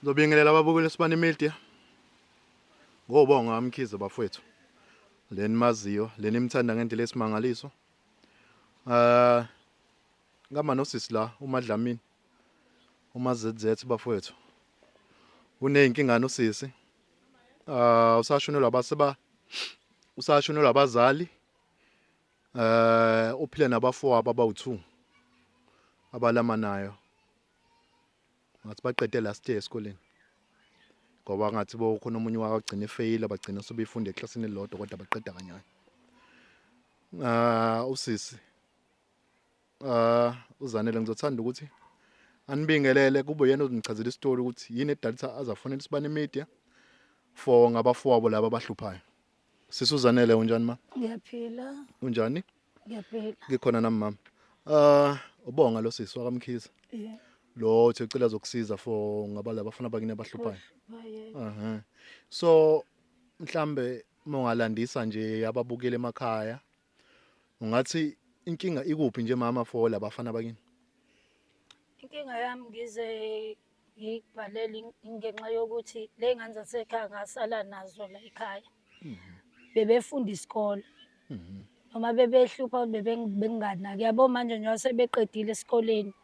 Ngizobingelela ababukeli Sibani Media. Ngobonga Mkhize bafowethu. Leni maziyo, leni imthanda ngendlela esimangaliso. Eh ngama nosisi la uMadlamini. Uma ZZ bafowethu. Uneyinkinga nosisi. Ah usashonelwa abaseba usashonelwa abazali. Eh uphila nabafowabo abawu2 abalamanayo. Ngathi baqede last year esikoleni. Ngoba ngathi bo khona omunye wakagcina efeyila bagcina sebefunda eklasini elilodwa kodwa baqeda kanyana. Ah usisi ah uZanele ngizothanda ukuthi anibingelele kube yena ozongichazela isitori ukuthi yini edalisa azafonela isibane media for ngabafowabo laba abahluphayo. Sisi uZanele unjani ma? Ngiyaphila. Unjani? Ngiyaphila. Ngikhona nami mama. Ah ubonga lo sisi wakaMkhize. Yeah. Lo uthi ucela zokusiza for ngaba labafana bakini abahluphayo. Baye. Aha. So mhlambe mongalandisa nje ababukeli emakhaya ungathi inkinga ikuphi nje mama for labafana bakini? Inkinga yami ngize ngikubhalele ngenxa yokuthi le ngane zasekhaya ngasala nazo la ekhaya. Bebefunda isikole. Noma bebehlupha benginganaki. Yabo manje njengoba sebeqedile esikoleni.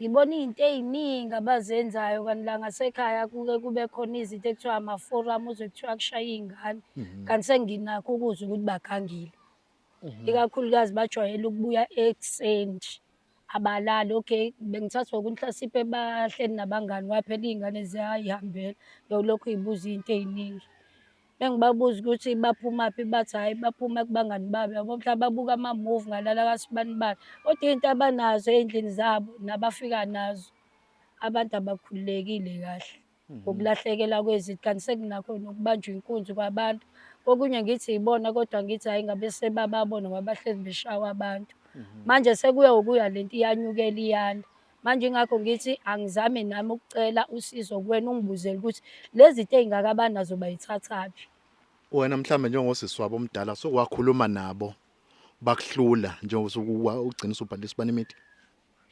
Ngibona iy'nto ey'ningi abazenzayo kanti la ngasekhaya kuke kube khona izinto ekuthiwa ama-forum uzwe kuthiwa kushaye iy'ngane. Kanti senginakho ukuzwa ukuthi bagangile. Ikakhulukazi bajwayele ukubuya ekuseni nje. Abalali okay bengithathwa ukuthi mhlasimpe bahleli nabangani ngoba phela iy'ngane ziyay'hambela yolokhu y'buza iy'nto ey'ningi. Mengibabuza ukuthi baphumaphi bathi hhayi baphuma kubangani babo yabo mhla babuka ama-movie ngalala kasibanibani. Kodwa iy'nto abanazo ey'ndlini zabo nabafika nazo abantu abakhululekile kahle. Ngokulahlekela kwezinto kanti sekunakho nokubanjwa inkunzi kwabantu. Kokunye ngithi yibona kodwa ngithi hhayi ngabe sebababona ngoba bahlezi beshawa abantu. Manje sekuya ngokuya lento iyanyukela iyanda. Manje ingakho ngithi angizame nami ukucela usizo kuwena ungibuzele ukuthi lezi zinto ey'ngaka abanazo bayithathaphi. Wena mhlambe njengosisi wabo omdala sokwakhuluma nabo bakuhlula njengoba ugcina usubhalisa Isibani Media?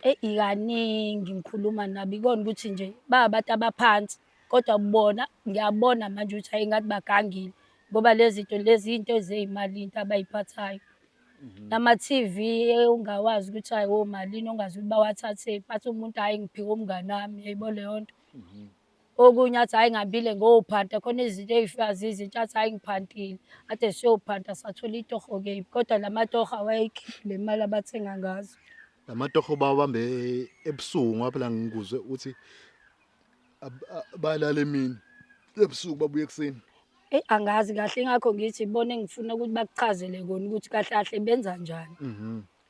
Eyi kaningi ngikhuluma nabo ikona ukuthi nje bayabantu abaphansi kodwa bona ngiyabona manje ukuthi hhayi ngathi bagangile ngoba lezi zinto lezi iy'nto ezeyimali into abayiphathayo. Nama-T_V ongawazi ukuthi hhayi omalini ongazi ukuthi bawathathephi, athi umuntu hhayi ngiphiwe umngani wami, uyayibona leyo nto. Okunye athi hhayi ngihambile ngophanta khona izinto ey'fika zizintsha athi hhayi ngiphantile ade siyophanta sathola itoho-ke kodwa la matoho awayikhiphi le mali abathenga ngazo. La matoho bawabambe ebusuku ngoba phela ngikuzwe ukuthi balala emini ebusuku babuye ekuseni. Eyi angazi kahle ingakho ngithi ibona engifuna ukuthi bakuchazele kona ukuthi kahle kahle benza njani.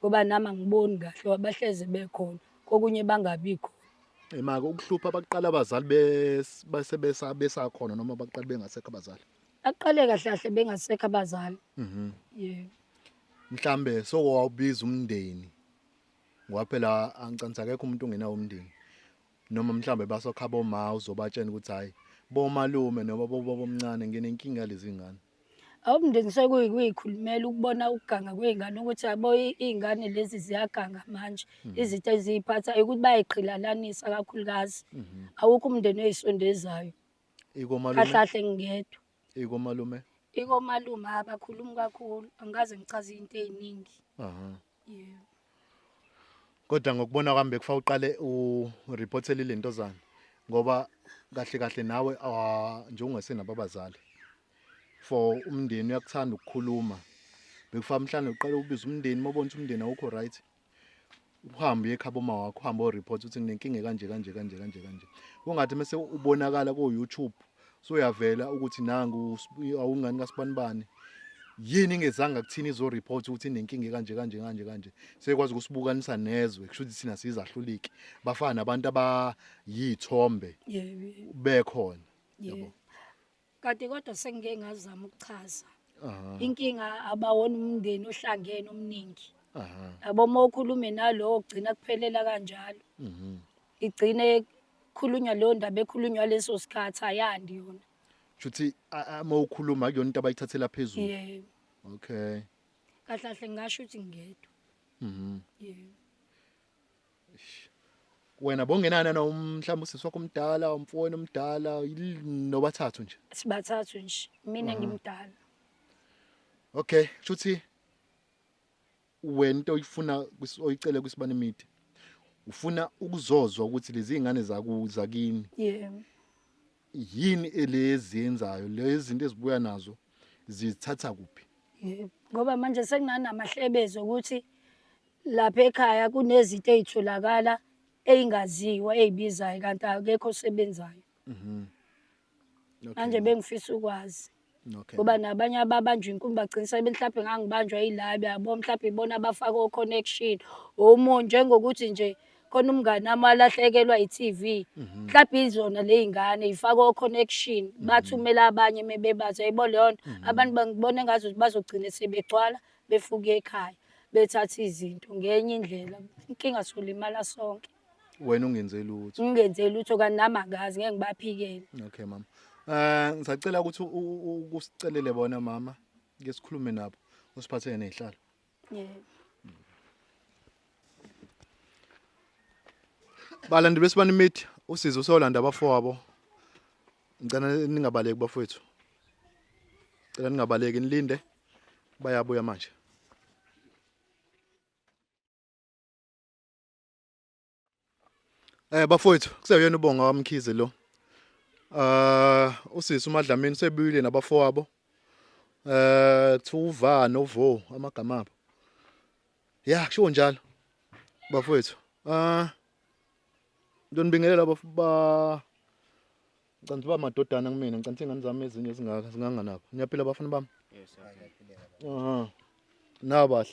Ngoba nami angiboni kahle ngoba bahlezi bekhona kokunye bangabi khona. Emake ukuhlupha baqala abazali bese besa besakhona noma baqala bengasekho abazali. Baqale kahle kahle bengasekho abazali. Yebo. Mhlambe sokowawubiza umndeni. Ngoba phela angicansi akekho umuntu ongenawo umndeni. Noma mhlambe basokha boma uzobatshela ukuthi hayi bomalume noma bobaba omncane nginenkinga lezi ngane. Awumndeni sekuyikhulumela ukubona ukuganga kwey'ngane ukuthi yabo iy'ngane lezi ziyaganga manje izinto eziyiphathayo ukuthi bayayiqhelalanisa kakhulukazi. Awukho umndeni oyisondezayo. Ikomalume. Kahle kahle ngingedwa. Ikomalume. Ikomalume abakhulumi kakhulu angikaze ngichaze into ey'ningi. Aha. Yebo. Kodwa ngokubona kwami bekufanele uqale ureportele lentozana ngoba kahle kahle nawe nje ungasenabo abazali. For umndeni uyakuthanda ukukhuluma. Bekufanele mhlawumbe uqale ubize umndeni mawubona ukuthi umndeni awukho right. Uhambe uye ekhabo ma wakho uhambe o-report ukuthi nginenkinga kanje kanje kanje kanje kanje. Kungathi mase ubonakala ko YouTube soyavela ukuthi nangu awungani kasibanibani. Yini ingezanga kuthini izo report ukuthi inenkinga kanje kanje kanje kanje. Sekwazi ukusibukanisa nezwe kusho ukuthi thina sizahluliki. Bafana nabantu abayithombe Yebo. bekhona. Yebo. Kade kodwa sengike ngazama ukuchaza. Aha. Inkinga abawona umndeni ohlangene omningi. Aha. Yabo uma ukhulume nalowo kugcina kuphelela kanjalo. Igcine khulunywa leyo ndaba ekhulunywa leso sikhathi ayandi yona. Shuthi uma ukhuluma akuyona into abayithathela phezulu. Yebo. Okay. Kahle kahle ngingasho ukuthi ngingedwa. Yebo. Wena bongenana na mhlawumbe usisi wakho omdala, umfowenu omdala, nobathathu nje. Sibathathu nje, mina ngimdala. Okay, shuthi wena into oyifuna oyicele kwisibane media ufuna ukuzozwa ukuthi lezi zingane zaku zakini Yebo. yini eleziyenzayo lezi zinto ezibuya nazo zithatha kuphi? Yebo. Ngoba manje sekunanamahlebezi ukuthi lapha ekhaya kunezinto ey'tholakala ey'ngaziwa ey'bizayo kanti akekho osebenzayo. Manje bengifisa ukwazi. Ngoba nabanye ababanjwa inkumbi bagcina sebe mhlawumbe ngangibanjwa yilabi yabo mhlawumbe ibona abafaka o-connection omunye njengokuthi nje khona umngani wami walahlekelwa i-TV mhlawumbe izona ley'ngane ifaka o-connection bathumela abanye mebebazi yayibo leyo nto abantu bangibona engazuthi bazogcina sebegcwala befuke ekhaya bethatha izinto ngenye indlela inkinga solimala sonke. Wena ungenze lutho. Ngingenze lutho kanti nami angazi ngeke ngibaphikele. Okay mama. Eh ngisacela ukuthi ukusicelele bona mama ke sikhulume nabo usiphathele nezihlalo. Yebo. Balandeli besibani media usizo usolanda abafowabo. Ngicela ningabaleki bafowethu. Ngicela ningabaleki nilinde bayabuya manje. Eh bafowethu kuseyena ubonga waMkhize lo. Eh usisi uMadlamini usebuyile nabafowabo. Eh kuthiwa noVo amagama abo. Ya kushiwo njalo bafowethu. Ah Ngiyonibingelela ba Ngicela uba madodana kumina, ngicela ingane zami ezinye ezingaka zinganganabo. Niyaphila bafana bami? Yes, Aha. Nabahle.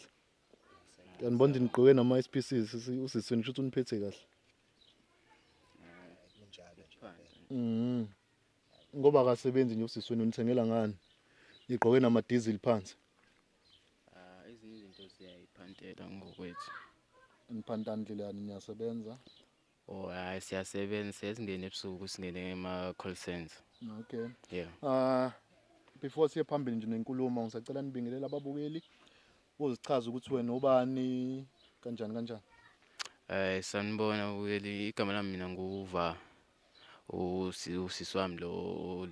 Ngiyanibona ukuthi nigqoke nama SPCs usisi wenu shuthi uniphethe kahle. Kunjalo nje. Ngoba akasebenzi nje usisi wenu unithengela ngani? Nigqoke nama diesel phansi. Ah, ezinye izinto siyayiphantela ngokwethu. Niphantani ndlelani niyasebenza? Oh, hayi siyasebenza, siyasingena ebusuku singene ema call center. Okay. Yeah. Ah before siye phambili nje nenkulumo ngisacela nibingelele ababukeli uzichaze ukuthi wena ubani kanjani kanjani. Eh sanibona bukeli igama lami mina nguva usisi wami lo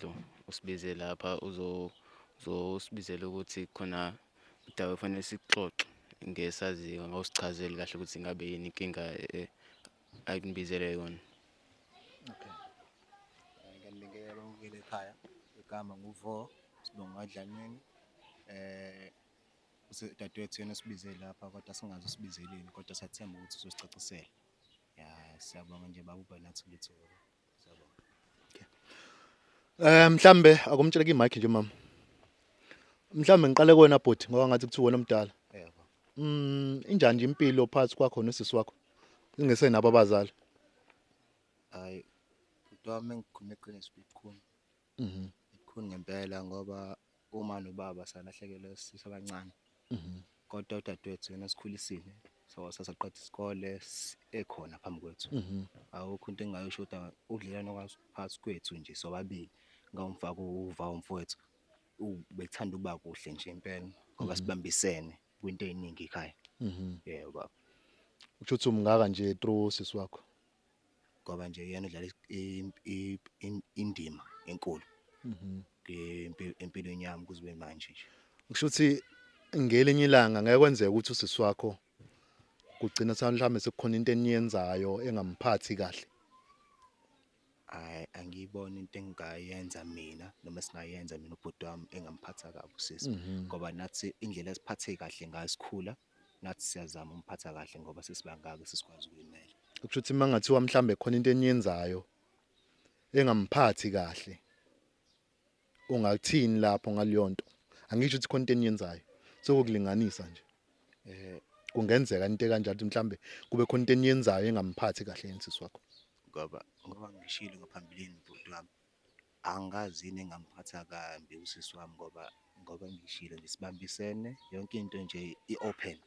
usibize lapha uzo uzosibizela ukuthi khona udaba kufanele sikuxoxe ngesaziyo ngawusichazeli kahle ukuthi ngabe yini inkinga akunibizele yona. Okay. Ngiyanibingelela ababukeli ekhaya. Igama nguVo, sibonga kaDlamini. Eh udadewethu yena osibize lapha kodwa singazi usibizeleni kodwa siyathemba ukuthi uzosicacisela. Ya siyabonga nje baba uba nathi kulithuba. Siyabonga. Eh mhlambe akumtshele ki mic nje mama. Mhlambe ngiqale kuwena bhuti ngoba ngathi kuthiwa wena omdala. Yebo. Injani nje impilo phakathi kwakho nosisi wakho? Ingesenabo abazali. Hayi bhuti wami engikhulume iqiniso libukhuni. Libukhuni ngempela ngoba uma nobaba salahlekelwa sisabancane. Kodwa udadewethu yena sikhulisile. So sasaqeda isikole ekhona phambi kwethu. Awukho into engingayisho kodwa ubudlelwano phakathi kwethu nje sobabili ngawumfaka uva umfowethu ubethanda ukuba kuhle nje impela ngoba sibambisene kwinto eyiningi ekhaya. Yebo baba. Usho ukuthi umngaka nje through sisi wakho. Ngoba nje yena udlala indima enkulu empilweni yami kuze kube manje nje. Kusho ukuthi ngelinye ilanga ngeke kwenzeka ukuthi usisi wakho kugcina mhlawumbe sekukhona into eniyenzayo engamphathi kahle. Hhayi angiyiboni into engingayenza mina noma esingayenza mina ubhuti wami engamphatha kabi usisi ngoba nathi indlela esiphathe kahle ngayo sikhula nathi siyazama umphatha kahle ngoba sesibangaka sesikwazi ukuyimela. Kusho ukuthi mangathiwa mhlambe khona into eniyenzayo engamphathi kahle ungathini lapho ngaleyo nto? Angisho ukuthi khona into eniyenzayo, sokukulinganisa nje. Kungenzeka into ekanjalo ukuthi mhlambe kube khona into eniyenzayo engamphathi kahle yini sisi wakho? Ngoba ngishilo ngaphambilini bhuti wami, angazi yini engamphatha kambi usisi wami ngoba ngishilo nje sibambisene yonke into nje i-open.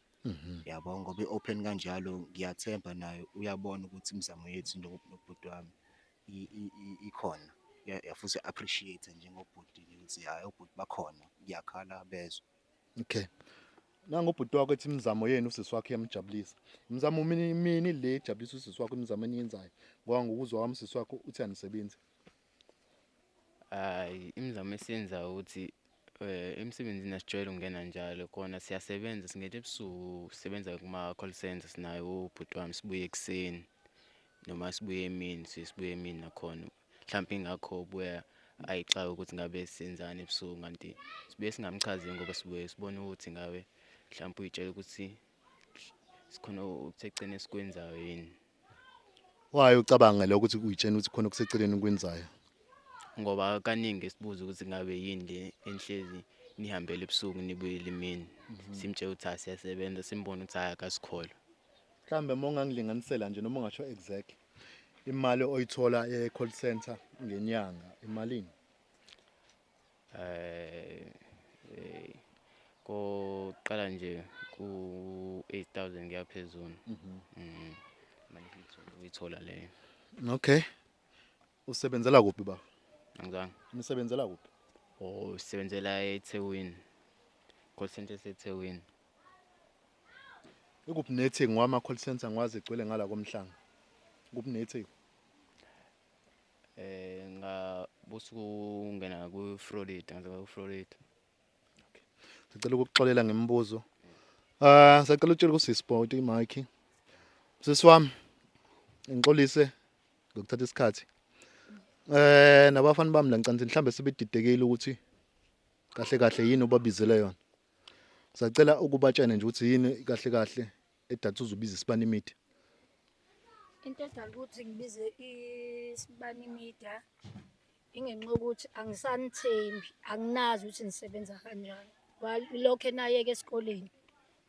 Yabo ngoba i-open kanjalo ngiyathemba naye uyabona ukuthi imizamo yethu nobhuti wami ikhona. Futhi appreciate njengobhuti ukuthi hhayi obhuti bakhona kuyakhala bezwe. Okay. Nangu ubhuti wakho ethi imizamo yenu usisi wakho iyamjabulisa. Imizamo mini mini le ejabulisa usisi wakho imizamo eniyenzayo. Ngoba ngokuzwa kwami usisi wakho uthi anisebenzi. Hhayi, imizamo esiyenzayo ukuthi emsebenzini asijwayele ukungena njalo kona siyasebenza singena ebusuku sisebenza kuma-call centre sinaye ubhuti wami sibuye ekuseni noma sibuye emini siye sibuye emini nakhona. Mhlampe ingakho ubuya ayixake ukuthi ngabe senzani ebusuku kanti sibuye singamchazeli ngoba sibuye sibone ukuthi ngabe mhlampe uy'tshela ukuthi sikhona okuseceleni esikwenzayo yini. Why ucabange lokho ukuthi uyitshena ukuthi khona okuseceleni okwenzayo? Ngoba kaningi sibuza ukuthi ngabe yini le enihlezi nihambele ebusuku nibuyele emini. Simtshela ukuthi hhayi siyasebenza simbone ukuthi hhayi akasikholwa. Mhlambe uma ungangilinganisela nje noma ungasho exactly imali oyithola e-call center ngenyanga imalini? Eh eh koqala nje ku 8000 kuya phezulu. Imali uyithola leyo. Okay. Usebenzela kuphi baba? Angizange. Nisebenzela kuphi? Oh, sisebenzela eThekwini. Call center eseThekwini. Ikuphi neTheku ngoba ama call center ngiwazi egcwele ngala komhlanga. Kuphi neTheku? Nga busuku ngena ku Florida, ngaze ku Florida. Sicela ukukuxolela ngemibuzo. Ah, sicela utshele kusisi Sport iMike. Sisi wami ngixolise ngokuthatha isikhathi. Nabafana bami la ngicansi mhlambe sebedidekile ukuthi kahle kahle yini obabizele yona. Sacela ukubatshena nje ukuthi yini kahle kahle edatha uzubiza isibani media. Into edala ukuthi ngibize isibani media ingenxa yokuthi angisanithembi, anginazi ukuthi nisebenza kanjani. Lokhu enayeka esikoleni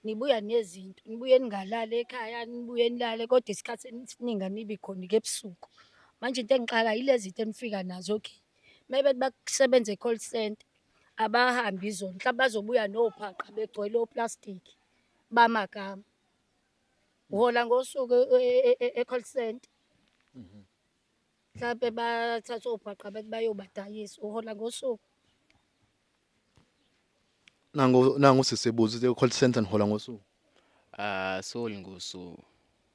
nibuya nezinto, nibuye ningalali ekhaya, nibuye nilale kodwa isikhathi esiningi anibi khona-ke ebusuku. Manje into engixakayo yile zinto enifika nazo, okay, uma bethi bakusebenza e-call centre, abahambi izolo, mhlawumbe bazobuya nophaqa begcwele oplastiki bamagama. Uhola ngosuku e-call centre. Mhlampe bathathe obhaqa bethi bayobadayisa, uhola ngosuku. Nangu nangu sisibuza ukuthi e-call center nihola ngosuku. Ah, soli ngosuku.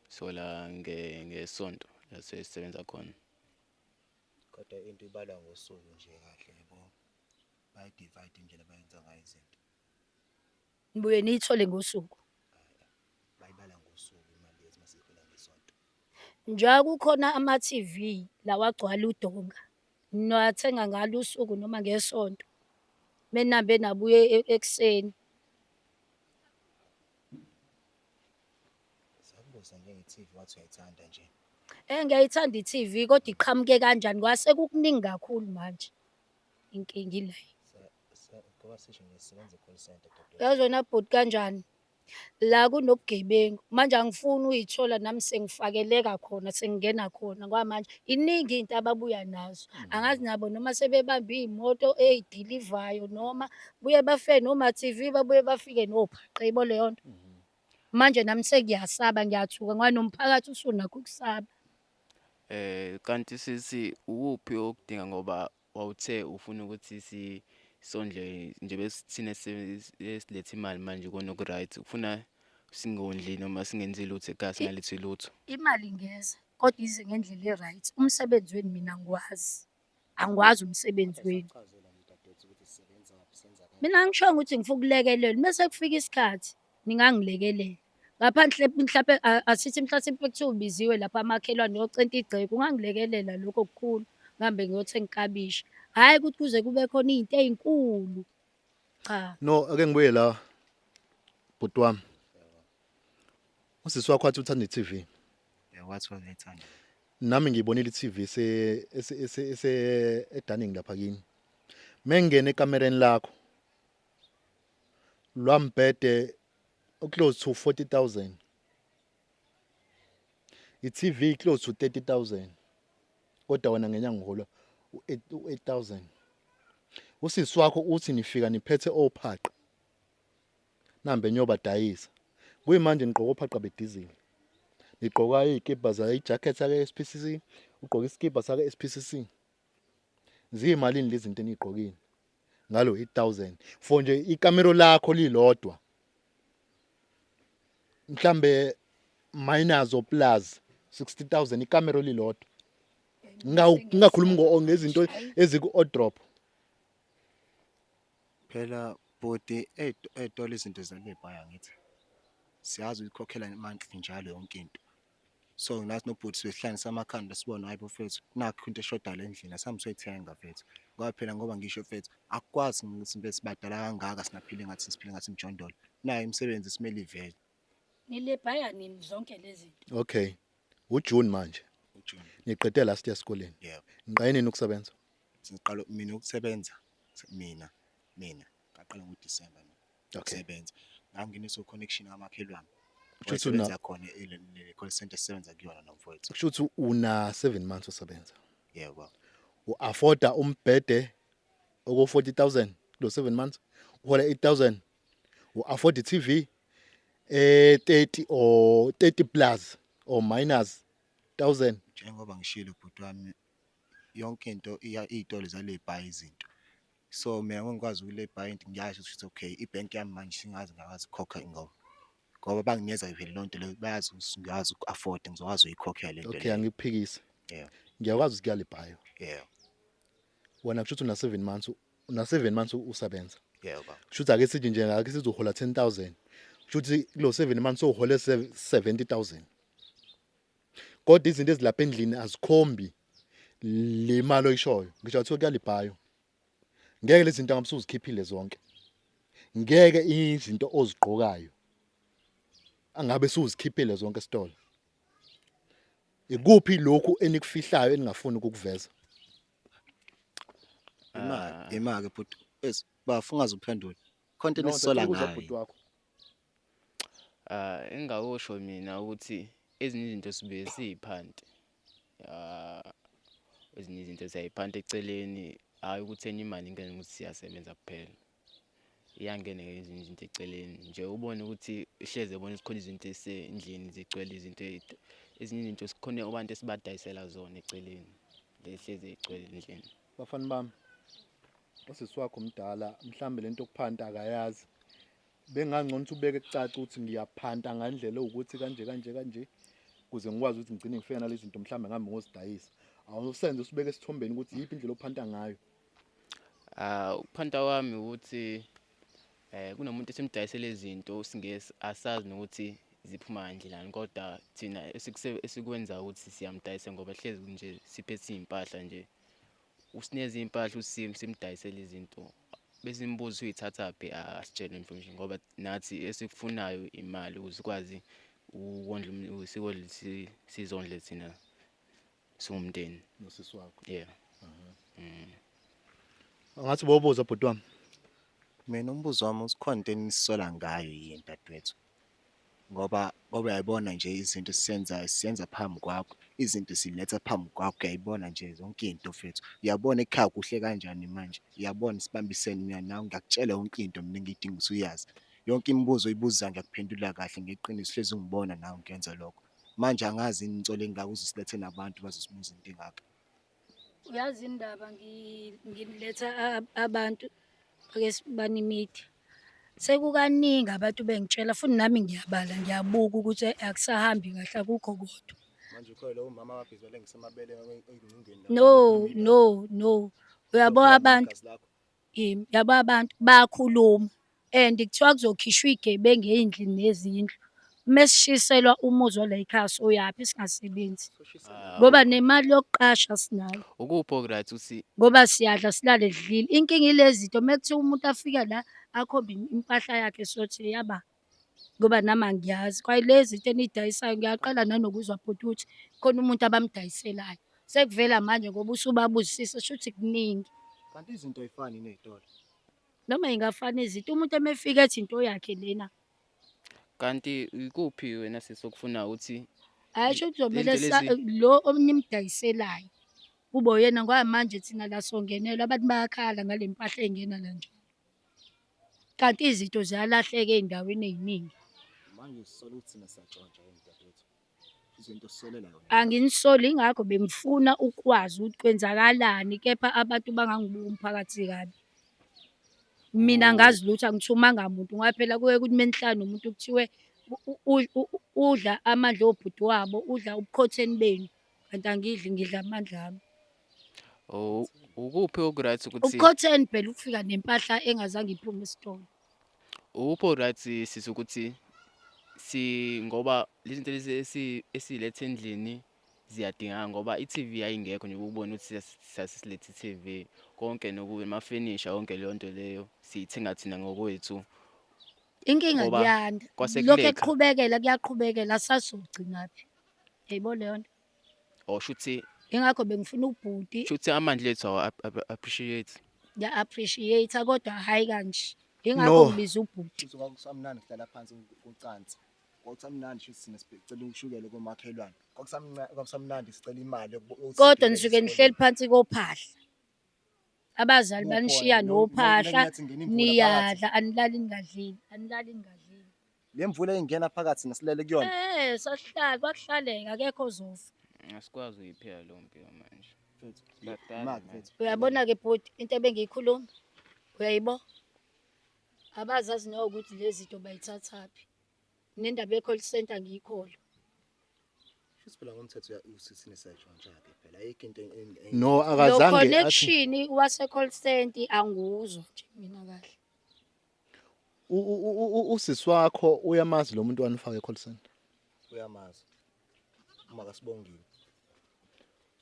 Sola nge ngesonto la sisebenza khona. Kodwa into ibalwa ngosuku nje kahle yabo. Bayi-divide indlela abayenza ngayo izinto. Nibuye niyithole ngosuku. Bayibala ngosuku imali yethu masiyihola ngesonto. Njengoba kukhona ama-TV lawa agcwala udonga, niwathenga ngalo usuku noma ngesonto. Menihambe nabuya ekuseni. Sakubuza nje nge-TV wathi uyayithanda nje. Ngiyayithanda i-TV kodwa iqhamuke kanjani ngoba sekukuningi kakhulu manje. Inkinga ileyo. Ngoba sisho nje sisebenza e-call center dadewethu. Yazi wena bhuti kanjani? La kunobugebengu manje angifuni uyithola nami sengifakeleka khona sengingena khona ngoba manje iningi into ababuya nazo. Angazi nabo noma sebebambe iy'moto ey'dilivayo noma buye bafike noma-T_V babuye bafike nophaqa yabo leyo nto. Manje nami sengiyasaba ngiyathuka ngoba nomphakathi usunakho ukusaba. Kanti sisi ukuphi okudinga ngoba wawuthe ufuna ukuthi si sondle nje besithina esiletha imali manje ikona oku-right ufuna singondli noma singenzi lutho ekhaya singalethi lutho. Imali ingeza kodwa ize ngendlela e-right. Umsebenzi wenu mina angiwazi, angiwazi umsebenzi wenu. Sakuchazela nje dadewethu ukuthi sisebenza kaphi senza kanjani. Mina angishongo ukuthi ngifuna ukulekelelwa, mese kufika isikhathi ningangilekelela. Ngaphandle mhlampe asithi mhlasimpe kuthiwa ubiziwe lapha amakhelwane uyocenta igceke, ungangilekelela lokho kukhulu ngihambe ngiyothenga iklabishi. Hhayi ukuthi kuze kube khona iy'nto ey'nkulu, cha. No, ake ngibuye la bhuti wami. Usisi wakho wathi uthanda i-TV. Yeah, wathi wayethanda. Nami ngiyibonile i-TV ese ese ese edaning lapha kini. Mengene ekamereni lakho lwambhede close to 40,000. I-TV close to 30,000. Kodwa wena ngenyanga uhola u-8000. Usisi wakho uthi nifika niphethe ophaqa. Nambe niyobadayisa. Kuyimanje nigqoka ophaqa bedizili. Nigqoka izikibha za ijacket sake SPCC, ugqoka isikibha sake SPCC. Ziyimalini lezi zinto enigqokile? Ngalo 8000. For nje ikamero lakho lilodwa. Mhlambe minus or plus 60000 ikamero lilodwa. Ngingakhulumi ngezinto eziku wardrobe. Phela bhuti, ey'tolo izinto zalebhaya angithi siyazi ukuyikhokhela monthly njalo yonke into. So nathi nobhuti sihlanganise amakhanda sibone, hayi bafethu, nakhu into eshoda la endlini, asihambe siyoyithenga mfethu. Ngoba phela ngoba ngisho mfethu, akukwazi ukuthi mfethu sibadala kangaka singaphila engathi siphila ngathi imijondolo. Nayo imisebenzi simele ivele. Nilebhaya nini zonke lezi zinto? Okay, uJune manje. UJune. Niqede last year esikoleni? Yebo. Niqale nini ukusebenza? Siqala mina ukusebenza, mina ngaqala ngoDisemba mina ukusebenza. Ngangineso connection kamakhelwane. Kusho ukuthi una Wayesebenza khona le call center esisebenza kuyona nomfowethu. Kusho ukuthi una 7 months usebenza. Yebo baba. U-afforda umbhede oko 40000 kulo 7 months, uhola 8000, u-afford i-TV 30 or 30 plus or minus 1000? Njengoba ngishilo bhuti wami, yonke into iya iy'tolo zalebhaya izinto. So mina ngikwazi ukulebhaya into, ngiyasho ukuthi okay, ibhenki yami manje singaze ngakwazi ukukhokha ingoma. Ngoba banginikeza vele leyo nto leyo, bayazi ukuthi ngiyakwazi uku-afford, ngizokwazi ukuyikhokhela lento Okay, leyo. Angikuphikisi. Yebo. Ngiyakwazi ukuthi kuyalibhayo. Yebo. Wena kusho ukuthi una 7 months, una 7 months usebenza. Yebo baba. Kusho ukuthi ake sithi nje, ake sithi uhola 10000. Kusho ukuthi kulo 7 months uhole 70000. Kodwa izinto ezilapha endlini azikhombi le mali oyishoyo. Ngisho kuthiwa kuyalibhayo. Ngeke lezi zinto ngabe usuzikhiphile zonke. Ngeke izinto ozigqokayo angabe suzikhiphile zonke esitolo. Ikuphi lokhu enikufihlayo eningafuni ukukuveza? Imali, imali bhuti. Bese bafu ungaze uphendule. Khona into enisola ngayo. Wakho. Ah, engingakusho mina ukuthi ezinye izinto sibuye siy'phante. Ah, ezinye izinto siyayiphanta eceleni, hhayi ukuthi enye imali ingene ukuthi siyasebenza kuphela. Iyangena-ke ezinye izinto eceleni nje, ubone ukuthi hleze ebona ukuthi khona izinto ezisendlini zigcwele izinto, ezinye izinto sikhona abantu esibadayisela zona eceleni, lehlezi ey'gcwele endlini. Bafana bami, usisi wakho mdala, mhlambe lento yokuphanta akayazi. Bengangcono ukuthi ubeke kucace ukuthi ngiyaphanta ngandlela ewukuthi kanje kanje kanje, kuze ngikwazi ukuthi ngigcine ngifike nalezi zinto, mhlambe ngihambe ngozidayisa. Awusenze usibeke esithombeni ukuthi yiphi indlela ophanta ngayo. Ah, ukuphanta kwami ukuthi kunomuntu esimdayisela izinto, singesi asazi nokuthi ziphuma kandlelani, kodwa thina esikwenza ukuthi siyamdayisa ngoba hlezi nje siphethe iy'mpahla nje. Usinikeza iy'mpahla, simdayisele izinto, bese imibuzo uyithathaphi, asitshele information ngoba nathi esikufunayo imali ukuze sikwazi ukondla sikondle sizondle thina siwumndeni. Nosisi wakho. Yeah. Angathi bobuza bhuti wami. Mina umbuzo wami uthi khona into enisola ngayo yini dadewethu? Ngoba uyayibona nje izinto esiyenzayo siyenza phambi kwakho, izinto siletha phambi kwakho, uyayibona nje yonke into mfethu. Uyabona ekhaya kuhle kanjani manje, uyabona sibambisene mina nawe, ngiyakutshela yonke into mina engiyidinga ukuthi uyazi. Yonke imibuzo oyibuzayo ngiyakuphendula kahle ngeqiniso, hlezi ungibona nawe ngiyenza lokho. Manje angazi yini insolo engaka uze usilethe nabantu bazosibuza into engaka. Uyazi indaba ngiletha abantu ake sibanimidi. Sekukaningi abantu bengitshela futhi nami ngiyabala ngiyabuka ukuthi akusahambi kahle, akukho kodwa. Manje ukhona lowo mama ababhizi balengisa amabele ey'ngcingweni? No, no, no. Uyabo abantu, yimi, yabo abantu bayakhuluma and kuthiwa kuzokhishwa iy'gebengu ey'ndlini nezindlu. Mesishiselwa umuzi wala ekhaya soyaphi singasebenzi? Ngoba nemali yokuqasha sinayo. Ukuphi oku-right ukuthi Ngoba siyadla silale sidlile. Inkinga ilezi zinto mekuthiwa umuntu afika la akhombe impahla yakhe sothi yaba, ngoba nami angiyazi. Kwayilezi zinto eniyidayisayo ngiyaqala nanokuzwa bhuti ukuthi khona umuntu abamdayiselayo. Sekuvela manje ngoba usubabuzisisa, shuthi kuningi. Kanti izinto ayifani ney'tolo. Noma ingafana izinto, umuntu emefika ethi into yakhe lena. Kanti ikuphi wena sesokufuna ukuthi Hhayi, sho kuzomele lento lezi lo onimdayiselayo kube uyena, ngoba manje thina la songenelwa, abantu bayakhala ngale mpahla engena la nje. Kanti izinto ziyalahleka ey'ndaweni ey'ningi. Manje sisola ukuthi thina siyatshontsha yini dadewethu? Izinto sisolela yona. Anginisoli, ingakho bengifuna ukwazi ukuthi kwenzakalani, kepha abantu bangangibuka umphakathi kabi. Mina angazi lutho, angithumanga muntu ngoba phela kuye kuthi menihlala nomuntu kuthiwe Udla amandla obhuti wabo, udla ubukhotheni benu, kanti angidli ngidla amandla ami. Oh, ukuphi oku-right ukuthi Ubukhotheni phela ukufika nempahla engazange iphume esitolo. Ukuphi o-right sisi ukuthi si ngoba lezi zinto lezi esiletha endlini ziyadingeka ngoba i-TV yayingekho nje ukubona ukuthi sasiletha i-TV konke nokumafenisha yonke leyo nto leyo siyithenga thina ngokwethu. Inkinga Ngoba kuyanda. kwase Lokhu kulekha. ekuqhubekela kuyaqhubekela sasogcinaphi. Yayibona leyo nto. Or shuthi Ingakho bengifuna ubhuti shuthi amandla ethu awa appreciate. ngiya-appreciate kodwa hhayi kanje. Ingakho No. ngibiza ubhuti. Shuthi kwakusamnandi kuhlala phansi kucansi. Kwakusamnandi shuthi thina sicela ushukela komakhelwane. Kwakusamnandi sicela imali yokuthi Kodwa sigibele nisuke esikoleni. nihleli phansi kophahla. Abazali Kukhona banishiya nophahla, noma ingena imvula phakathi. niyadla anilali ningadlile, anilali ningadlile. Le mvula ingena phakathi nasilele kuyona. Sasihlala kwakuhlaleka akekho ozofa. Asikwazi ukuyiphila leyo mpilo manje. Mfethu, Badala imali manje. mfethu. Uyabona-ke bhuti into ebengiyikhuluma uyayibo? Abazazi nokuthi lezi zinto bayithathaphi. Nendaba ye-call centre angiyikholwa. Shuthi phela ngomthetho usithini siyayitshontsha-ke phela ayikho into No Lo akazange athi connection wase-call centre angiwuzwa nje mina kahle. Usisi wakho uyamazi lo muntu wanifaka e-call center. Uyamazi. Uma kasibongile.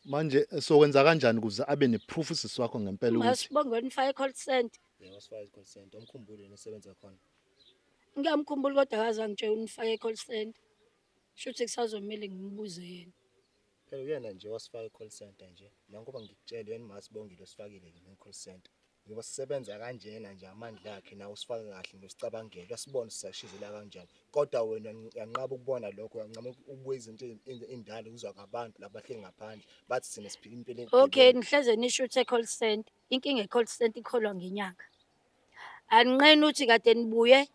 Manje sokwenza kanjani ukuze abe ne-proof usisi wakho ngempela ukuthi Masibonge nifake e-call centre. Yebo wasifaka e-call center. Umkhumbule nosebenza khona. Ngiyamkhumbula kodwa akaze angitshela unifake e-call centre. Shuthi kusazomele ngimbuze yena. Phela uyena nje wasifaka e-call center nje. Nangoba ngikutshela yena uMasibongile osifakile ke e-call center. Ngoba sisebenza kanjena nje amandla akhe nawe usifaka kahle nosicabangela uyasibona sisashizela kanjani. Kodwa wena uyanqaba ukubona lokho uyancama ukubuka izinto ey'ndala uzwa ngabantu labahleli ngaphandle bathi thina siphila impilo Okay, ebugebengu. nihleze nisho ukuthi e-call centre. Inkinga e-call centre ikholwa ngenyanga. Aninqeni ukuthi kade nibuye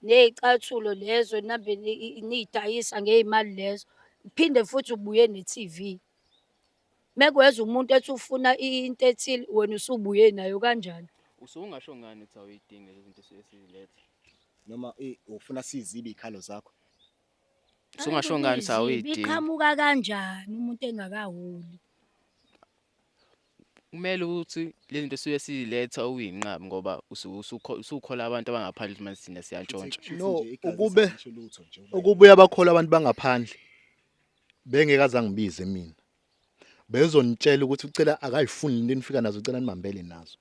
ney'cathulo lezo nihambe niy'dayisa ngey'mali lezo. Phinde futhi ubuye ne-T_V. Mekweza umuntu ethi ufuna into ethile wena usubuye nayo kanjani? Usuke ungasho ngani ukuthi awuyidingi lezi zinto esuke siziletha? Noma ufuna sizibe iy'khalo zakho. Usungasho ngani ukuthi awuyidingi? Iqhamuka kanjani umuntu engakaholi? Kumele ukuthi lezi zinto esuke siziletha uyinqabi ngoba usuke usukhola abantu abangaphandle ukuthi manje thina siyantshontsha. Shuthi No, nje igazi alisho lutho nje uma ukube uyabakholwa abantu bangaphandle bengeke azangibize mina. Bezonitshela ukuthi ucela akayifuni into enifika nazo ucela nibambele nazo.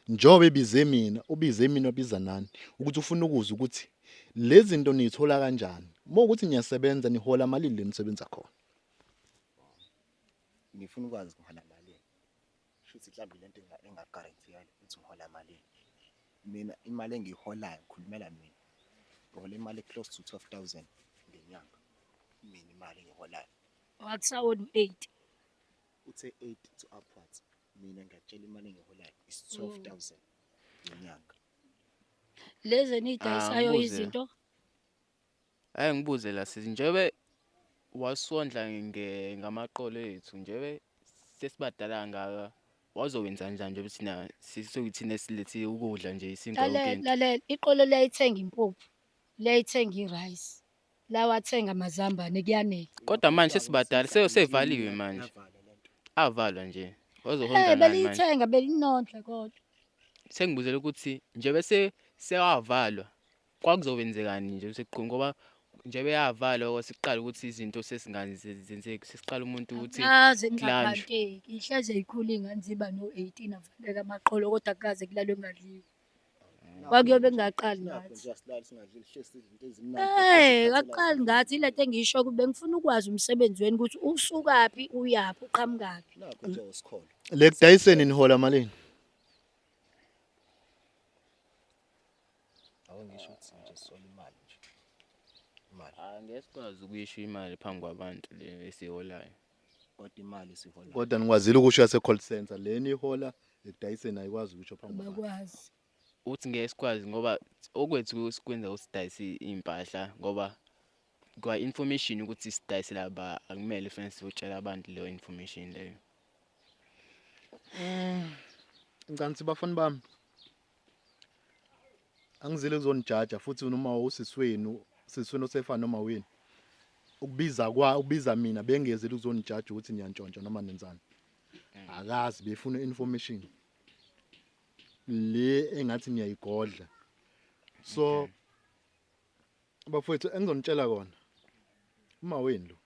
Njengoba ebize mina, ubize mina wabiza nani ukuthi ufuna ukuzwa ukuthi lezi zinto niyithola kanjani. Uma ukuthi niyasebenza nihola malini le nisebenza khona. Ngifuna ukwazi ngihola malini. Shuthi mhlawumbe lento engaguarantee ukuthi ngihola malini. Mina imali engiyiholayo ngikhulumela mina. Ngihola imali close to 12,000 ngenyanga. Mina imali engiholayo. Wakusawona u-eight. Uthe 8 to upwards. Mina ngiyakutshela imali engiholayo is 12,000 ngenyanga. Lezi eniyidayisayo Angibuze. izinto Ake ngibuze la sisi njengoba wasondla ngamaqolo ethu njengoba sesibadala kangaka wazowenza kanjani njengoba thina sesikuthina esilethe ukudla nje isinkwa yonke Lalela, into. lalela, iqolo liyayithenga impuphu, liyayithenga i-rice, lawathenga amazambane kuyanela. Kodwa manje sesibadala sevaliwe manje. Yavalwa lento. Avalwa nje. Wazohonda Eh ngani manje? beliyithenga belinondla kodwa. Sengibuzela ukuthi njengoba sewavalwa kwakuzokwenzekani nje sekuqhubeka ngoba njengoba yavalwa kwasiqala ukuthi izinto sesingazenzeki sesiqala umuntu ukuthi Akaze kulanjwe. ngingaphanteki, ihleze ikhula iy'ngane ziba no-eighteen avaleke amaqolo kodwa akukaze kulalwe kungadliwa. Kwakuyobe kungaqali Nakho ngathi. nje asilali singadlili hlezi sidla into ezimnandi. Eh, akuqali ngathi ilento engiyisho ukuthi bengifuna ukwazi umsebenzi wenu ukuthi usukaphi uyaphi uqhamukaphi. Nakho nje usikholo. Le kudayiseni nihola malini? Ake ngisho ukuthi nje sola imali nje. Imali. Angeke sikwazi ukuyisho imali phambi kwabantu le esiholayo. Kodwa imali esiholayo. Kodwa nikwazile ukusho yase call center le nihola ekudayiseni ayikwazi ukusho phambi kwabantu. Abakwazi. Uthi ngeke sikwazi ngoba okwethu sikwenza usidayise iy'mpahla ngoba kwa information ukuthi sidayisela ba akumele fanele siyotshela abantu leyo information leyo. Ngicabanga bafana bami. Angizile kuzonijaja futhi noma usisi wenu Siswini osefana noma wini. Ukubiza kwa ukubiza mina bengezile ukuzonijaja ukuthi niyantshontsha noma nenzani. Akazi befuna information. Le engathi niyayigodla. So bafowethu engizonitshela kona. Uma wenu lo.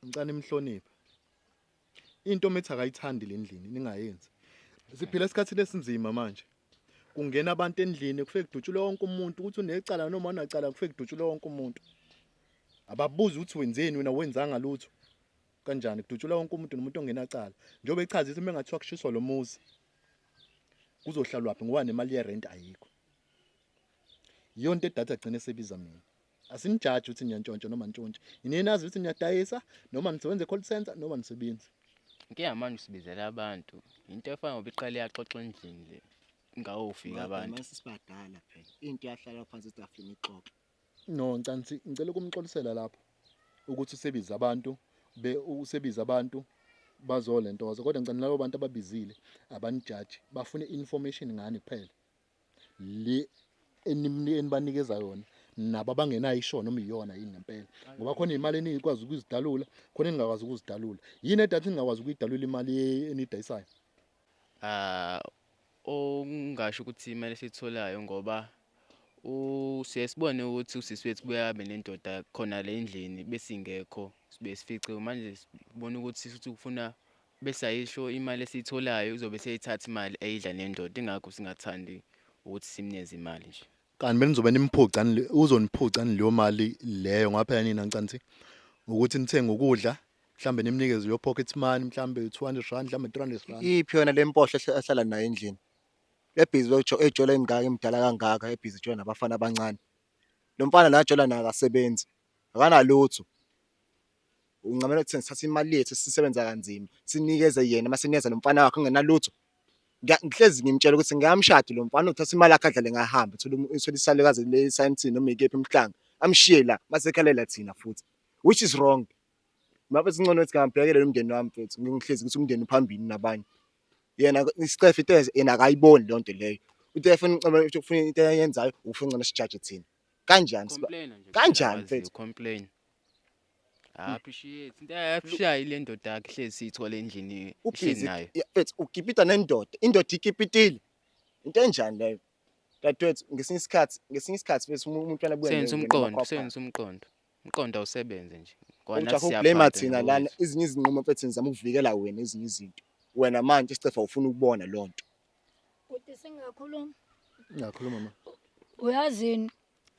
Ngicela nimhloniphe. Into methi akayithandi le ndlini ningayenzi. Siphila esikhathini esinzima manje. Kungena abantu endlini kufike kudutshulwe wonke umuntu ukuthi unecala noma unacala kufike kudutshulwe wonke umuntu. Ababuzi ukuthi wenzeni wena wenzanga lutho. Kanjani kudutshulwa wonke umuntu nomuntu ongenacala. Njengoba echaza ukuthi mengathiwa kushiswa lo muzi kuzohlalwaphi ngoba nemali yerent ayikho. Iyonto edatha agcine sebiza mina. Asinijaji ukuthi niyantshontsha noma nitshontshe. Yini nazi ukuthi niyadayisa noma nisebenza e-call center noma nisebenzi. Inkinga manje usibizela abantu. Into efana ngoba iqale yaxoxa endlini le. Ngawofika abantu. Mase sibadala phela. Into yahlala phansi etafuleni ixoxe. No, ngicela ngicela ukumxolisela lapho ukuthi usebiza abantu be usebiza abantu bazolentoza kodwa ngicela labo bantu ababizile abanijaji bafune information ngani kuphela le enibanikeza yona nabo abangenayo isho noma iyona yini ngempela ngoba khona imali enikwazi ukuzidalula khona eningakwazi ukuzidalula yini edathi ningakwazi ukuyidalula imali enidayisayo. Ah, okungasho ukuthi imali esiyitholayo ngoba siye sibone ukuthi usisi wethu buye abe nendoda khona le endlini besingekho sibe sifice manje sibona ukuthi futhi ufuna bese ayisho imali esiyitholayo uzobe seyithatha imali eyidla nendoda ingakho singathandi ukuthi simnikeze imali nje. Kanti benizobe nimphuca uzoniphuca leyo mali leyo ngoba phela nina ngicela ukuthi nithenge ukudla mhlambe nimnikeze yo pocket money mhlambe 200 rand mhlambe 300 rand. Iphi yona le mpohlo ahlala nayo endlini? Ebhizi ejola engaka emdala kangaka ebhizi ejola nabafana abancane. Lo mfana la ajola naye akasebenzi. Akanalutho. Uncamela ukuthi sithathe imali yethu esisebenza kanzima sinikeze yena mase sinikeza lo mfana wakhe ongenalutho. Ngihlezi ngimtshela ukuthi ngiyamshada lo mfana uthatha imali yakhe adlale ngahambe uthole uthole isalukazi le sayintini noma ikephi emhlanga amshiye la mase ekhalela thina futhi which is wrong. Mafethu ngcono ukuthi ngambhekele umndeni wami mfethu ngihlezi ukuthi umndeni uphambili nabanye. Yena isicefe into yena akayiboni leyo nto leyo. Into efuna ucabanga ufuna into ayenzayo ufuna ngcono sijaje thina. Kanjani siba Complain nje kanjani mfethu? Complain. Appreciate. Into ayaphishayo ile ndoda yakhe hlezi siyithola endlini ihleli Ubhizi nayo. mfethu ukipita nendoda, indoda ikipitile. Into enjani leyo? Dadewethu ngesinye isikhathi ngesinye isikhathi mfethu umuntu abuye Sebenzisa umqondo, sebenzisa umqondo. Umqondo awusebenze nje. Ngoba nathi Ujaha ukublame siyaphanda thina lana ngokwethu. ezinye izinqumo mfethu nizama ukuvikela wena ezinye izinto. Wena manje isicefa ufuna ukubona leyo nto. Bhuti singakhuluma. Ngakhuluma ma. Uyazini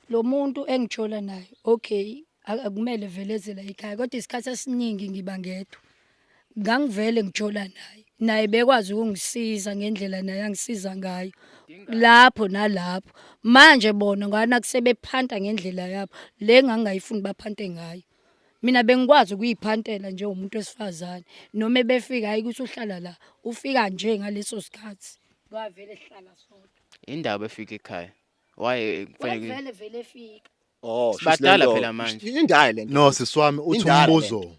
lo muntu engijola naye okay akumele vele eze la ekhaya kodwa isikhathi esiningi ngiba ngedwa. Ngangivele ngijola naye naye bekwazi ukungisiza ngendlela naye angisiza ngayo lapho nalapho. Manje bona ngana kusebephanta ngendlela yabo le engangingayifuni baphante ngayo. Mina bengikwazi ukuyiphantela njengomuntu wesifazane noma ebefika hhayi ukuthi uhlala la ufika nje ngaleso sikhathi kwavele sihlala sodwa. Indaba efika ekhaya. Why kufanele Wayevele vele efika. Oh, Sibadala phela manje. Indala lento. No sisi wami uthi Indala le umbuzo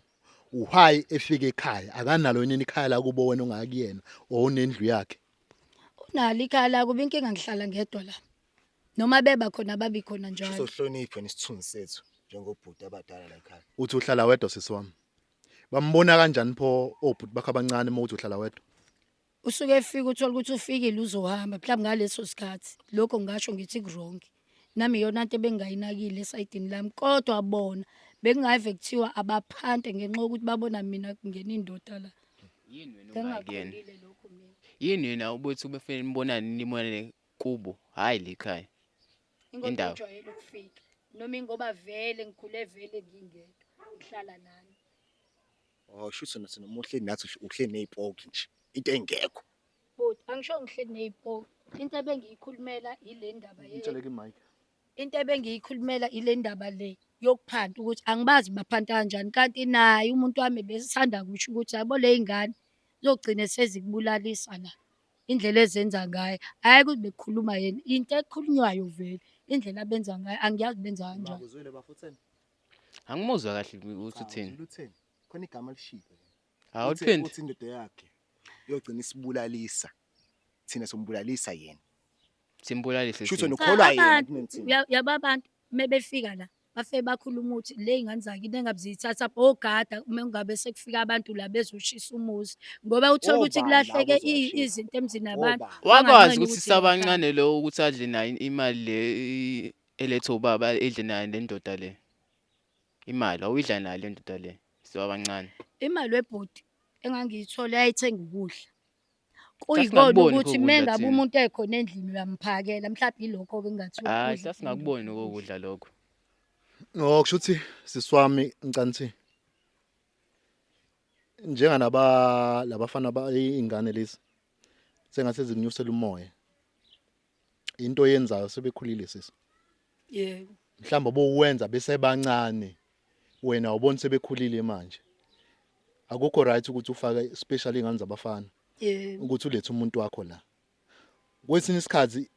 why efika ekhaya akanalo yini ikhaya la kubo wena ongakuyena or unendlu yakhe. Unalo ikhaya la kuba inkinga ngihlala ngedwa la. Noma beba khona babi khona njalo. Sizohlonipha nesithunzi sethu njengobhuti abadala la ekhaya. Uthi uhlala wedwa sisi wami. Bambona kanjani pho obhuti bakho abancane uma uthi uhlala wedwa? Usuke efika uthole ukuthi ufikile uzohamba mhlawumbe ngaleso sikhathi lokho ngingasho ngithi ku-wrong. Nami iyona nto ebengingayinakile esayidini lami kodwa bona bekungave kuthiwa abaphante ngenxa yokuthi babona mina kungena indoda la. Yini wena ungakuyena? Ngangingaqondile lokho mina. Yini wena ubuthi ubefuna nibonane nibonane kubo hhayi le ekhaya. Ingoba Indaba. ujwayele ukufika noma ingoba vele ngikhule vele ngingedwa ngihlala nani. Oh, shuthi wena noma uhleli nathi uhleli nezipoki nje. Into engekho. Bhuti angisho ngihleli nezipoki. Into ebengiyikhulumela ile ndaba ye Ngitshele ke mic. Into ebengiyikhulumela ile ndaba le yokuphanta ukuthi angibazi baphanta kanjani kanti naye umuntu wami besanda kusho ukuthi yabo le y'ngane zogcine sezikubulalisa la indlela ezenza ngayo. Hhayi ukuthi bekukhuluma yena, into ekhulunywayo vele indlela abenza ngayo angiyazi benza kanjani. Uzwile bafo utheni? Angimuzwa kahle ukuthi uthini. Uzwile utheni? Khona igama alishilo. Awuphindi. Uthi indoda yakhe iyogcina isibulalisa. Thina sombulalisa yena. Simbulalise Shuthi thina. wena ukholwa Cha, yena abantu kunenthini. yabo abantu mebefika la bafike bakhuluma ukuthi le y'ngane zakini engabe ziyithatha ogada uma ngabe sekufika abantu la bezoshisa umuzi ngoba uthole ukuthi Obani labo kulahleke ozowashisa? izinto emzini yabantu Obani? Wakwazi banganqeni ukuthi ukuthi sisabancane lo ukuthi adle naye imali le elethwa ubaba edle naye le ndoda le. Imali wawuyidla naye le ndoda le siwabancane. Imali webhodi engangiyithola yayithenga ukudla. Kuyikona Sasingakuboni ukuthi lokho kudla mengabe thina. umuntu ekhona endlini uyamphakela mhlawumbe ilokho-ke engingathiwa Hhayi ukudla sasingakuboni lokho kudla lokho. Oh kusho ukuthi sisi wami ngicela njenganaba labafana ba ingane lezi sengathi zikunyusela umoya into oyenzayo sebekhulile sisi. Yebo. Mhlawumbe bowuwenza besebancane wena awuboni sebekhulile manje. Akukho right ukuthi ufake special ingane zabafana. Yebo. Ukuthi ulethe umuntu wakho la. Kwesinye isikhathi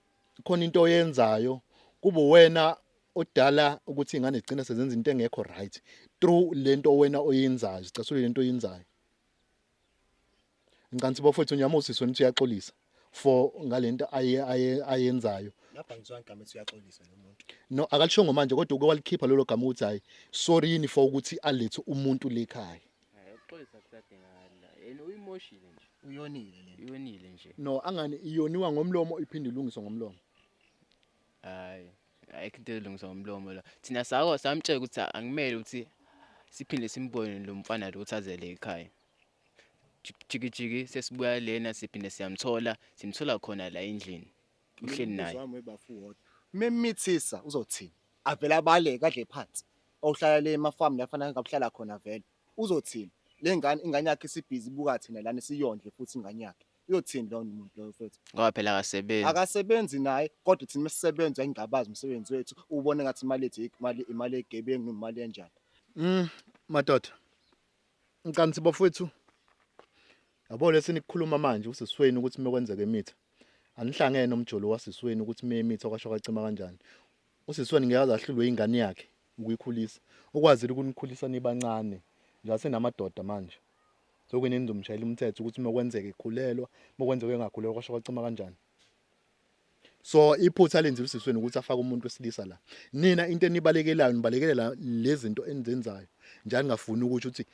khona into oyenzayo kube wena odala ukuthi ingane igcine sezenza into engekho right through lento wena oyenzayo, sicasule lento oyenzayo. Ngicantsi bafowethu uNyamosi wena uthi uyaxolisa for ngalento aye aye ayenzayo. Lapha ngizwa igama ethi uyaxolisa lo muntu. No akalishongo manje kodwa uke walikhipha lelo gama ukuthi hayi sorry yini for ukuthi alethe umuntu lekhaya. Hayi ukuxolisa kusadingakala la. Yena uyimoshile nje. Uyonile le. Uyonile nje. No angani iyoniwa ngomlomo iphinde ilungiswe ngomlomo. Hayi ayikho into elungiswa ngomlomo la. Thina sako samtshela ukuthi angimele ukuthi siphinde simbone lo mfana lo ukuthi azele ekhaya. Jiki jiki sesibuya lena siphinde siyamthola, simthola khona la endlini. Uhleli naye. Umbuzo wami webafu wodwa. Memithisa uzothini? Avele abaleke adle phansi. Ohlala le emafamu la fanele ngabe uhlala khona vele. Uzothini? Le ngane ingane yakhe isibhizi ibuka thina lana siyondle futhi ingane yakhe. Uyothini lowo muntu loyo mfethu? Ngoba phela akasebenzi. Akasebenzi naye kodwa thina mesisebenza ayingabazi umsebenzi wethu ubone ngathi imali yethu imali imali yegebengu noma imali enjani. Madoda. Ngicela bafowethu. Yabo lesinikukhuluma manje usisweni ukuthi mekwenzeka imitha. Anihlangene nomjolo wasisweni ukuthi meyimitha kwasho kwacima kanjani. Usisweni ngeke aze ahlulwe ingane yakhe ukuyikhulisa. Ukwazile ukunikhulisa nibancane. Nje asenamadoda manje. Sokuyini nizomshayela umthetho ukuthi mekwenzeka ikhulelwa, mekwenzeka engakhulelwa kwasho kwacima kanjani. So iphutha lenziwa usisweni ukuthi afake umuntu wesilisa la. Nina into enibalekelayo nibalekelela lezi zinto enizenzayo. Njani ngafuni ukuthi uthi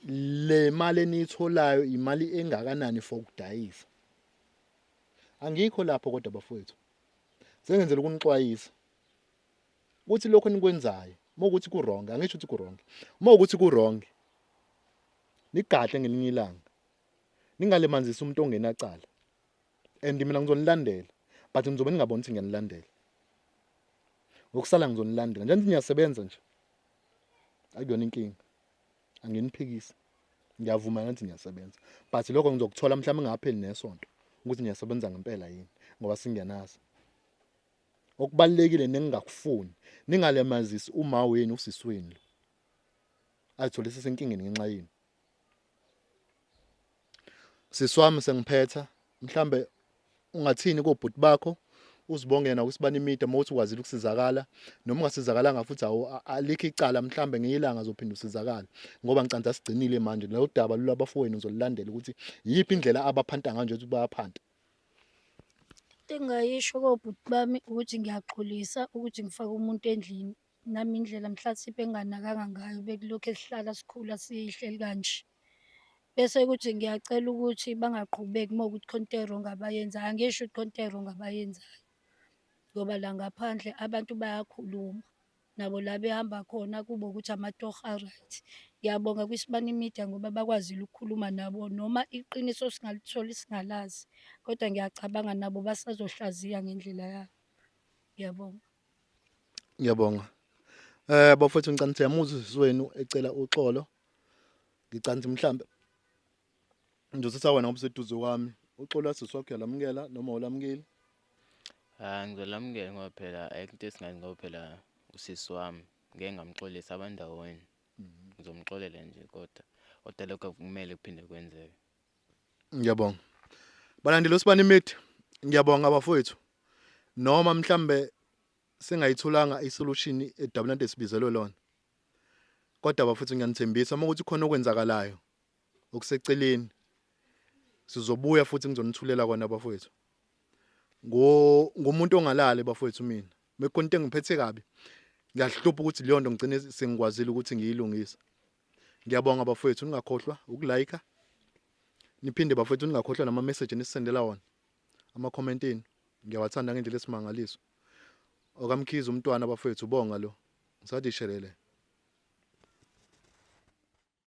le mali eniyitholayo imali engakanani for ukudayisa. Angikho lapho kodwa bafowethu. Sengenzela ukunixwayisa. Ukuthi lokho enikwenzayo mawukuthi ku wrong, angisho ukuthi ku wrong. Mawukuthi ku wrong nigadle ngelinye ilanga. Ningalimazisi umuntu ongenacala. And mina ngizonilandela but ngizobe ningaboni ukuthi ngiyanilandela. Ngokusala ngizonilandela. Njengoba ngiyasebenza nje. Akuyona inkinga. Anginiphikisi. Ngiyavuma ngathi ngiyasebenza. But lokho ngizokuthola mhlawumbe ngapheli nesonto ukuthi ngiyasebenza ngempela yini ngoba singiyanazi. Okubalekile nengingakufuni ningalemazisi uma wenu usisi wenu lo. Azithole sesenkingeni ngenxa yenu. Sisi wami sengiphetha mhlambe ungathini kobhuti bakho uzibonge yena kusibani media uma uthi ukwazile ukusizakala noma ungasizakalanga futhi awu alikho icala mhlambe ngeyilanga uzophinda usizakala ngoba ngicanta sigcinile manje lo daba lulabafowenu ngizolulandela ukuthi yiphi indlela abaphanta ngayo nje ukuthi bayaphanta. Into engingayisho kobhuti bami ukuthi ngiyaxolisa ukuthi ngifake umuntu endlini. Nami indlela mhlasiphe enginganakanga ngayo bekulokhu sihlala sikhula sihleli kanje. Bese kuthi ngiyacela ukuthi bangaqhubeki uma kuwukuthi khona into e-wrong abayenzayo. Angisho ukuthi khona into e-wrong abayenzayo ngoba la ngaphandle abantu bayakhuluma. Nabo la behamba khona kube ukuthi amatoho a-right. Ngiyabonga kwiSibani Media ngoba bakwazile ukukhuluma nabo noma iqiniso singalitholi singalazi, kodwa ngiyacabanga nabo basazohlaziya ngendlela yabo. Ngiyabonga. Ngiyabonga. Bafowethu ngicela ukuthi yamuzwa usisi wenu ecela uxolo. Ngicela ukuthi mhlambe ngizothatha wena ngoba useduze kwami. Uxolo lwasisi wakho uyalamukela noma awulamukeli? Ah ngizolamukela ngoba phela ayikho into esingayenza ngoba phela usisi wami ngeke ngamxolisa abandawonye. Ngizomxolela nje kodwa kodwa lokho akumele kuphinde kwenzeke. Ngiyabonga. Balandeli Usibani Media, ngiyabonga bafowethu. Noma mhlambe singayitholanga isolution edabula nto esibizelwe lona. Kodwa bafowethu ngiyanithembisa uma ukuthi khona okwenzakalayo okuseceleni sizobuya futhi ngizonithulela kona bafowethu. Ngo ngumuntu ongalali bafowethu mina. Mekukhona into engiphethe kabi ngiyahlupha ukuthi leyo nto ngigcine sengikwazile ukuthi ngiyilungise. Ngiyabonga bafowethu ningakhohlwa ukulike niphinde bafowethu ningakhohlwa nama message enisendela wona ama comment enu ngiyawathanda ngendlela esimangaliso. OkaMkhize umntwana bafowethu ubonga lo. Ngisathi shelele.